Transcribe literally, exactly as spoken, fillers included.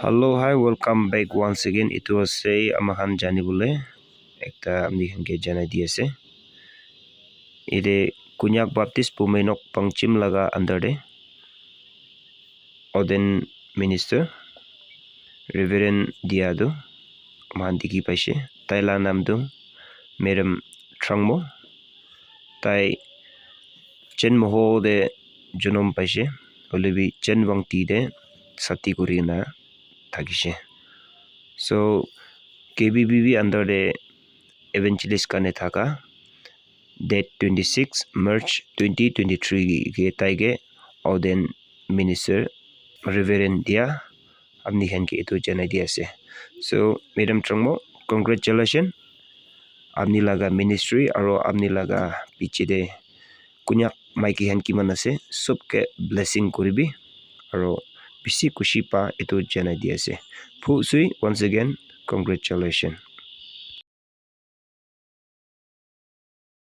Hello, hi, welcome back once again. Itu ase ama khan janibole ekta ami khan ke janai di ase. Ite Konyak Baptist Pumenok Pangchim laga under te ordained minister Reverend Dia tu moikhan dikhi paishe. Tai la naam tu Madam Trangmo. Tai Chen Moho te jonom paishe. Hoile bi Chen Wangti te sati kuri kena thakishe. So K B B B under te evangelist karne thaka date twenty six March twenty twenty three ke tai ke ordained minister Reverend Dia apni khan ke etu janai di ase. So Madam Trangmo, congratulations apni laga ministry aro apni laga piche te Konyak maiki khan kiman ase sob ke blessing kuribi aro bishi khushi pa etu janai di ase. Phu sui once again congratulations.